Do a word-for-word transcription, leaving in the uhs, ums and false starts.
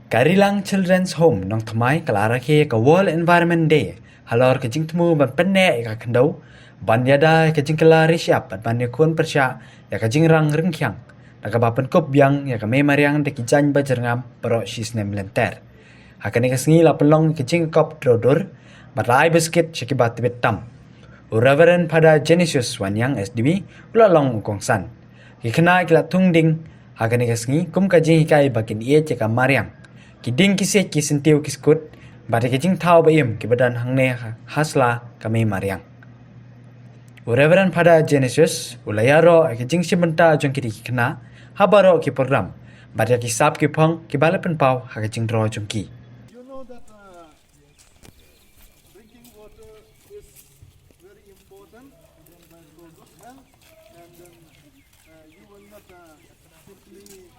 Ka Rilang Children's Home Nongthymmai ka la rakhe ka World Environment Day halor ka jingthmu ban pynneh ïa ka khyndew, ban ïada ïa ka jingkylla ri shyiap bad ban ïakhun pyrshah ïa ka jingrang ryngkhiang, da kaba pynkup biang ïa ka mei mariang da ki jaiñ bajyrngam baroh shi snem lynter. Ha kane ka sngi la pynlong ka jingkop drodur bad la ai biskit sha kiba tbit tam. U Reverend Father Genesius Wanniang S D B u la long u kongsan. Ki khynnah ki la thung ding ha kane ka sngi kum ka jinghikai ba kin ïeit ïa ka mariang. Ki ding ki siej ki syntiew ki skut bad ïa ka jingthaw ba im kiba don hangne ha sla ka mei mariang. U Reverend Father Genesius u la ïaroh ïa ka jingshim bynta jong ki dei ki khynnah ha baroh ki program bad ïa ki sap ki phong kiba la pynpaw ha ka jingdro jong ki. You know that uh, drinking water is very important for good health, and then uh, you will not uh, simply